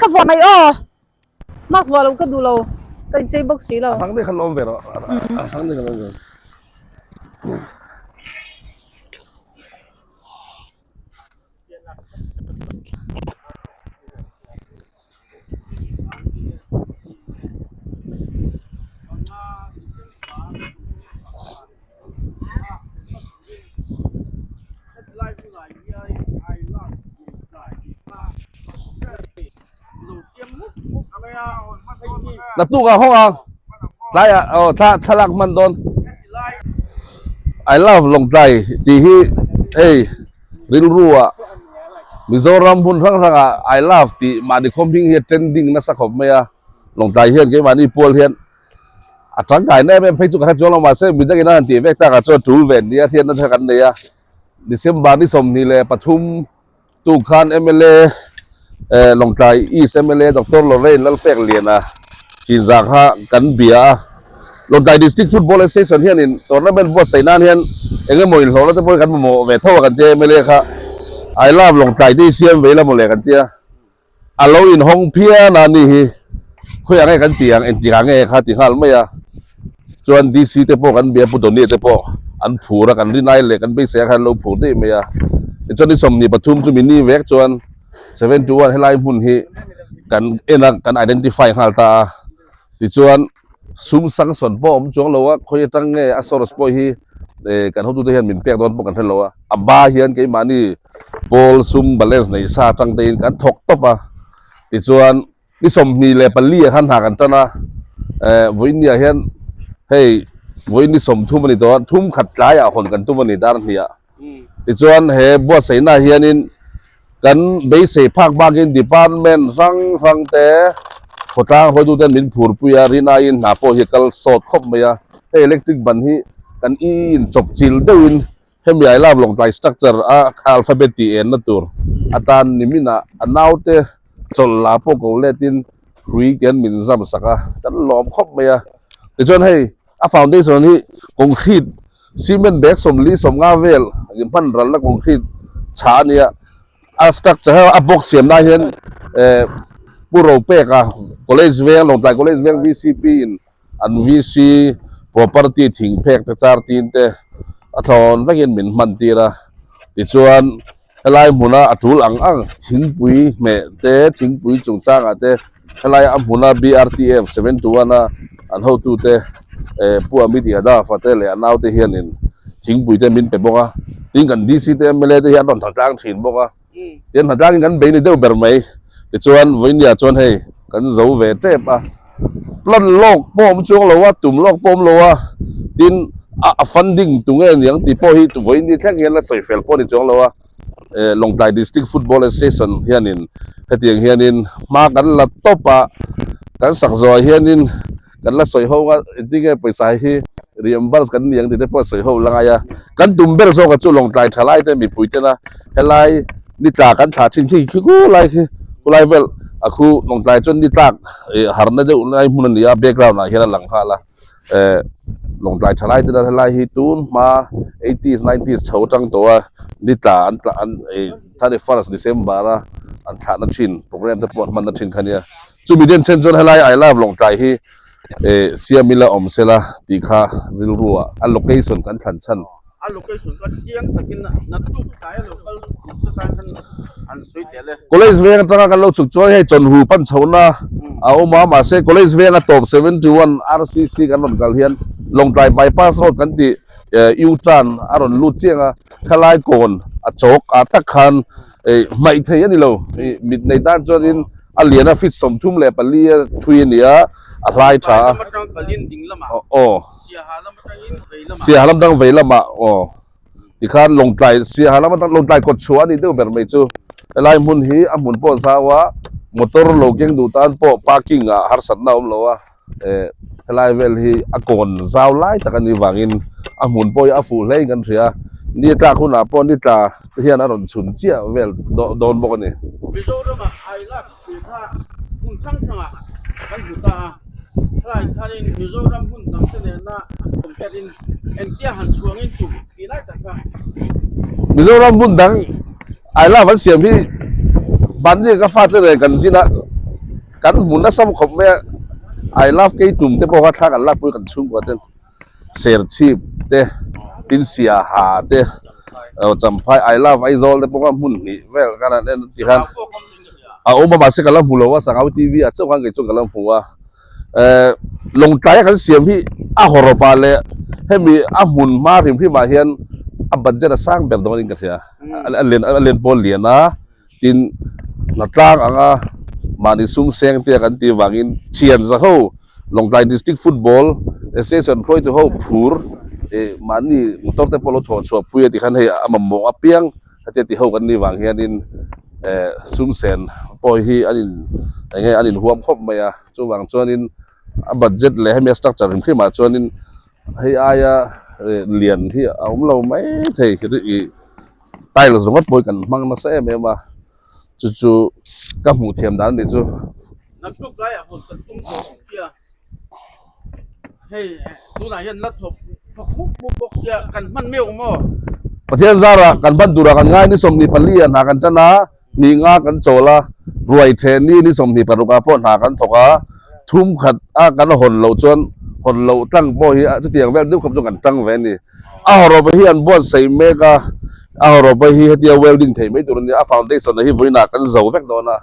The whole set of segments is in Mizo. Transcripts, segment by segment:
ka vuah mai aw. Mask vuah lo ka duh lo ka inchei bawk si lo. A hrang deuh kha lawm ve rawh a hrang deuh kha lawm ve. Naktuk ah hawng ang tlaiah aw thla thlalak hman dawn I love Lawngtlai tih hi hei rilru ah Mizoram hmun hrang hrang ah I love tih mahni khawm hming hi a trending nasa khawp mai a Lawngtlai hian keimahni pual hian a tangkai na em em phei chu ka hre chuang lo mahse midangin a han tih vek takah chuan tul ve nia hriatna te kan nei a December ni 23 Tu khan mla Lawngtlai East mla Doctor Lorraine Lalpekliana chinzah kha kan bia a. Lawngtlai District Football Association hianin tournament buatsaih nan hian eng emaw inhlawhna te pawh hi kan mamawh ve tho a kan tia mla kha I love Lawngtlai te hi siam ve ila mawle kan tia. A lo inhawng phian a ni hi khawiah nge kan tih ang engtikah nge kha ti nghal mai a. Chuan DC te pawh kan bia Pu Donny te pawh an phur a kan rinai leh kan beisei a khan an lo phur daih mai a. Tichuan ni 23 chu mini vek chuan 71 helai hmun hi kan en a kan identify nghal ta a. Tichuan sum sanction pawh a awm chuang lo a khawi atang nge a source pawh hi eh kan hotute hian min pek dawn pawh kan hre lo a. A ba hian keimahni pawl sum balance neih sa atang te in kan thawk tawp a. Tichuan Ni 24 ah khan hna kan tan a, eh vawiinniah hian hei vawiin ni 30 a ni tawh a, thum khat tlaiah hawn kan tum a ni dar hnih ah. Tichuan he buatsaihna ah hianin kan beisei phak bakin department hrang hrang te khawtlang hruaituten min phurpui a, rin aiin hna pawh hi a kal sawt khawp mai a. Hei electric ban hi kan i inchawp chil deuhin hemi I love Lawngtlai structure a alphabet tih enna tur atan niminah a naute chawlh la pawh ko letin hrui te an min zam sak a kan lawm khawp mai a tichuan hei a foundation hi concrete cement bag 40 50 vel hman ralna concrete chhah a nia a structure a box siam lai hian eh Pu Ropeka college veng Lawngtlai college veng V_C_P in An VC property thing phek te char tin te a thlawn vekin min hman tir a, tichuan helai hmuna a tul ang ang thingpui hmeh te thingpui chungchangah te helai a hmuna BRTF 71 a an hotu te eh Pu Amit Yadav a te leh a naute hianin thingpui te min pe bawk a, tin kan DC te mla te hi an rawn thlantlang thin bawk a. Tian hnatlangin kan bei ni deuh ber mai. Tichuan vawinia chuan hei kan zo ve tep a. Plan lawk pawh awm chuang lo a, tum lawk pawh awm lo a. Tin a funding tu nge niang tih pawh hi vawiin ni thleng hian la sawi fel pawh a ni chuang lo a. Eh Lawngtlai District Football Association hianin hetiang hianin hma kan la tawp a, kan sak zawhah hianin Kan la sawi ho a, engtin nge pawisa hi reimburse kan ni ang tih te pawh sawi ho la ngai a. Kan tum ber zawk a chu Lawngtlai thalai te mipui tena helai ni tla kan thlah thin khi khi khu lai khi khu lai vel a khu Lawngtlai chuan ni tlak ih harna deuh lai hmun a ni a background ah hian a lang nghal a. Eh Lawngtlai thalai tena helai hi tun hma eighties nineties chho atang tawh a ni tla an tla an ih 31st December a an thlahna thin program te pawh an hmanna thin kha a nia. Chumi den chen chuan helai I love Lawngtlai hi eh siam ila awm sela tih kha rilru ah a location kan thlan chhan. A location kha chiang takin naktuk tlai a lo kal tum te tan khan an sawi tel e. College veng atanga kan lo chhuk chuan hei chawnhu pan chhohna a awm a mahse college veng a tawp 71 RCC kan rawn kal hian Lawngtlai bypass road kan tih eh U-turn a rawn lut chiang a khalai kawn a chawk ah tak khan Ei hmaih thei a ni lo. Ei mit nei tan chuanin a lian a feet 34 a thui a ni a, a hlai tha a. Aw. Siaha lam atang vei lamah aw. Tikhan Lawngtlai Siaha lam atang Lawngtlai kawt chhuah a ni deuh ber mai chu. Helai hmun hi a hmun pawh zau a, motor lo keng duh tan pawh parking ah harsatna a awm lo a. Eh helai vel hi a kawn zau lai tak a nih vangin a hmun pawh hi a fuh hle in kan hria a, ni tlak hunah pawh ni tla te hian a rawn chhun chiah vel dawn bawk a ni. Mizoram ah I love tih kha hmun hrang hrangah kan hmu ta a, helai khanin Mizoram hmun dang te nena compare in engtia han chhuangin tum tih lai tak kha. Mizoram hmun dang I love an siam hi mahni ka fate nen kan zin a. Kan hmu nasa khawp mai a, I love Keitum te pawh kha thla kan lakpui kan chhungkua ten Serchhip te, Tinsiaha te, Champhai I love Aizawl te pawh kha hmun hnih vel kan han en ti khan a awm a mahse ka la hmu lo a, Sangau TV ah chauh khan kei chuan ka la hmu a. Eh Lawngtlai a kan siam hi a hawrawp ah leh hemi a hmun hma hrim hrim ah hian a budget a sang ber dawn in ka hria a lian a lian pawl lian a tin hnatlang anga mahni sum seng te a kan tih vangin thian za ho Lawngtlai District Football Association hruaitu ho phur eh mahni motor te pawh lo thawh chhuah pui a ti khan hei a mamawh apiang Hetia ti ho kan nih vang hianin eh sum sen pawh hi an in eng nge an inhuam khawp mai a, chuvang chuanin a budget leh hemi a structure hrim hrim ah chuanin hei aia eh lian hi a awm lo mai thei ih tiles ringawt pawh hi kan hmang nasa em em a, chu chu ka hmuh thiam dan a nih chu. Naktuk laiah hawn kan tum tawh ang sia. Hei tunah hian la thawk thawk mup mup bawk sia kan hman meuh maw? Pathian zarah kan hman turah kan ngai ni 24 ah hna kan tan a, ni nga kan chawl a, ruai then ni ni 26 ah pawh hna kan thawk a, thum khat a kan hawn loh chuan hawn loh tlang pawh hi chutiang vel deuh khawp chu kan tang ve a ni. A hawrawpa hi an buatsaih mek a, a hawrawpa hi hetia welding theih mai tur a ni a, foundation hi vawiinah kan zo vek dawn a.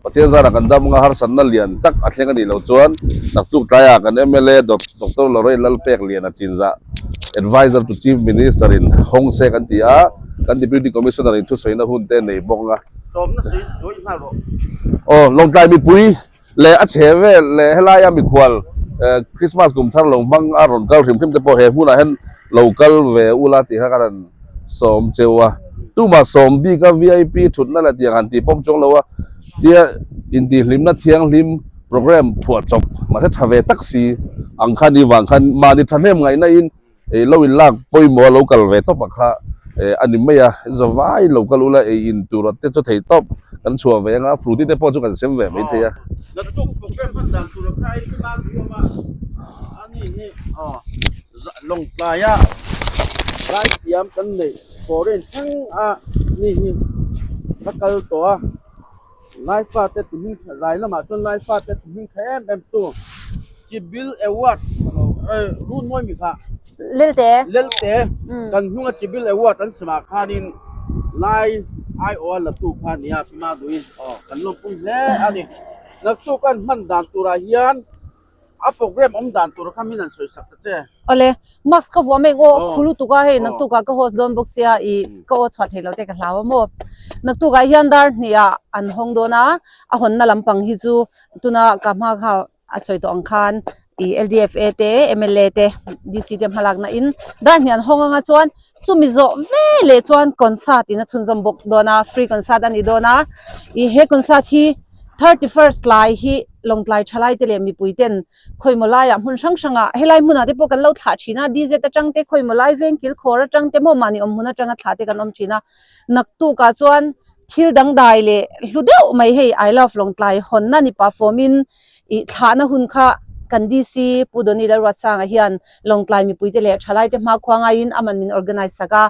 Pathian zara kan dam anga harsatna lian tak a thleng a nih loh chuan naktuk tlaiah kan mla Doctor Lorraine Lalpekliana Chinzah Adviser to Chief Minister in hawng se kan ti a, kan Deputy Commissioner in thusawiina hun te nei bawk anga. Sawmna sawi sawi nghal rawh. Aw, Lawngtlai mipui leh a chhe vel leh helaia mikhual Christmas kum thar lo hmang a rawn kal hrim hrim te pawh he hmunah hian lo kal ve ula tih kha ka rawn sawm cheu a, tumah sawm bik a vip thutna leh tiang han tih pawm chuang lo a, tia intihhlimna thianghlim program phuah chawp mahse tha ve tak si ang kha ni vang khan mahni thahnem ngaihna in ih lo in lak pawimawh a lo kal ve tawp ang kha eh a ni mai a, zavai lo kal ula ei in tur te chu thei tawp kan chhuah ve anga fruity te pawh chu kan sem ve mai thei a. Naktuk program hman dan tur a kha i hre nan huam a, ani hi aw. Lawngtlaia zaithiam kan neih foreign thleng a ni hi ka kal tawh a, Laifate ti hming zai lamah chuan Laifate ti hming tha em em tu Chibil Award eh run mawi mi kha Lelte Lelte kan hnunga Chibil Award an semah khanin Lai aiawh a la tu kha nia Pima Duhin aw kan lawmpui hle a ni. Naktuk an hman dan turah hian A program awm dan tur kha min an sawi sak ta che. Awle, mask ka vuah mai ang aw, a khu lutuk a hei naktuk ah ka host dawn bawk sia i ka aw chhuah theih lo te ka hlau a maw. Naktuk ah hian dar hnih ah an hawng dawn a, a hawnna lampang hi chu tuna ka hma kha a sawi tawh ang khan i LDFA te mla te DC te hmalakna in dar hnih an hawng anga chuan chumi zawh ve leh chuan concert in a chhunzawm bawk dawn a, free concert a ni dawn a, i he concert hi 31st tlai hi Lawngtlai thalai te leh mipui ten khawimaw laiah hmun hrang hrangah helai hmunah te pawh kan lo thlah thin a, DZ atang te khawimaw lai veng kil khawr atang te maw mahni awm hmun atanga thlah te kan awm thin a, naktukah chuan thil dangdai leh hlu deuh mai hei I love Lawngtlai hawnna ni pah fawmin ih thlahna hun kha kan DC Pu Donny Lalruatsanga hian Lawngtlai mipui te leh thalai te hmakhua ngaiin aman min organise sak a.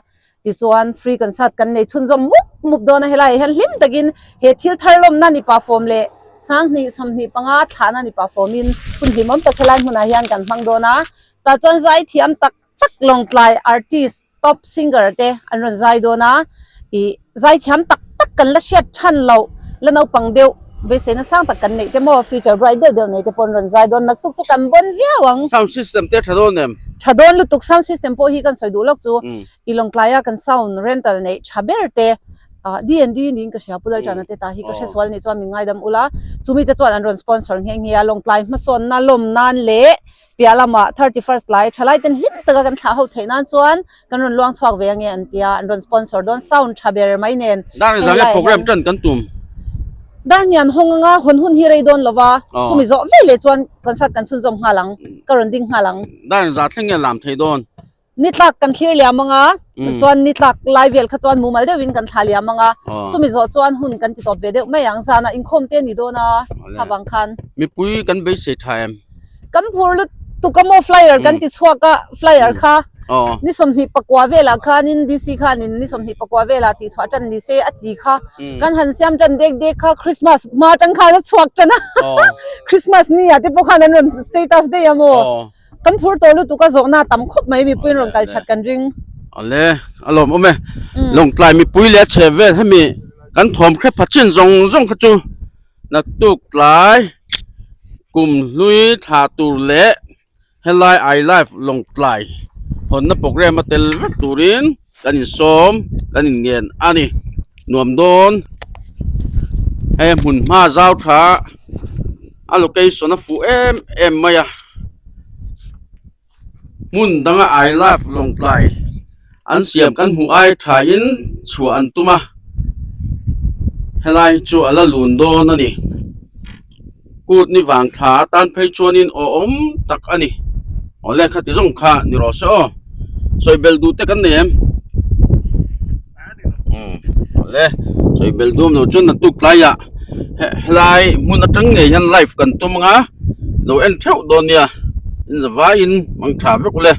Tichuan free concert kan nei chhunzawm mup mup dawn a, helaiah hian hlim takin he thil thar lawmna ni pah fawm leh 20 25 thlahna ni pah fawmin hun hlimawm tak helai hmunah hian kan hmang dawn a. Tah chuan zai thiam tak tak Lawngtlai artist top singer te an rawn zai dawn a, ih zai thiam tak tak kan la hriat than loh la naupang deuh beiseina sang tak kan neih te maw future bright deuh deuh nei te pawh an rawn zai dawn naktuk chu kan bawn viau ang. Sound system te tha dawn em? Tha dawn lutuk sound system pawh hi kan sawi duh lawk chu i Lawngtlaia kan sound rental neih tha ber te D&D niin ka hria Pu Lalṭana te ta hi ka hre sual nih chuan min ngaidam ula chumi te chuan an rawn sponsor nghe nghe a Lawngtlai hmasawnna lawm nan leh Piah lamah 31st lai thalai ten hlim taka kan thlah ho theih nan chuan kan rawn luang chhuak ve ange an tia an rawn sponsor dawn sound tha ber mai nen Dar heng zan laiah program hian tan kan tum. Dar hnian hawng anga hawn hun hi rei dawn lova Aw. chumi zawh ve leh chuan concert kan chhunzawm nghal ang ka rawn ding nghal ang. Dar za thleng nge lam thei dawn. Ni tlak kan thlir liam anga chuan ni tlak lai vel kha chuan mumal deuhin kan thla liam anga chumi zawh chuan hun kan ti tawp ve deuh mai ang zanah inkhawm te a ni dawn a kha vang khan. Mipui kan beisei tha em? Kan phur lutuk a maw flyer kan ti chhuak a flyer kha. Ni 24 velah khanin DC khanin ni 24 velah tih chhuah tan ni se a ti kha. Kan han siam tan dek dek kha Christmas hma atang khan a chhuak tan a. Christmas ni ah te pawh khan an rawn status daih a maw. Kan phur tawh lutuk a zawhna a tam khawp mai mipui in rawn kal that kan ring. Awle, a lawm awm e. Lawngtlai mipui leh a chhe vel hemi kan thawm hre pha chin zawng zawng kha chu naktuk tlai kum hlui thla tur leh helai I life Lawngtlai hawnna programme a tel vek turin kan insawm kan inngen a ni. Nuam dawn hei hmun hma zau tha a location a fuh em em mai a hmun danga I love Lawngtlai an siam kan hmuh ai tha in chhuah an tum a helai chu a la lun dawn a ni kut ni vang thla atan phei chuanin awm tak a ni awle khati zawng kha ni rawh se aw sawi bel duh te kan nei em umm awle sawi bel duam lo chuan naktuk tlaiah helai hmun atang ngei hian live kan tum anga lo en theuh dawn nia in zavaiin mang tha vek ule.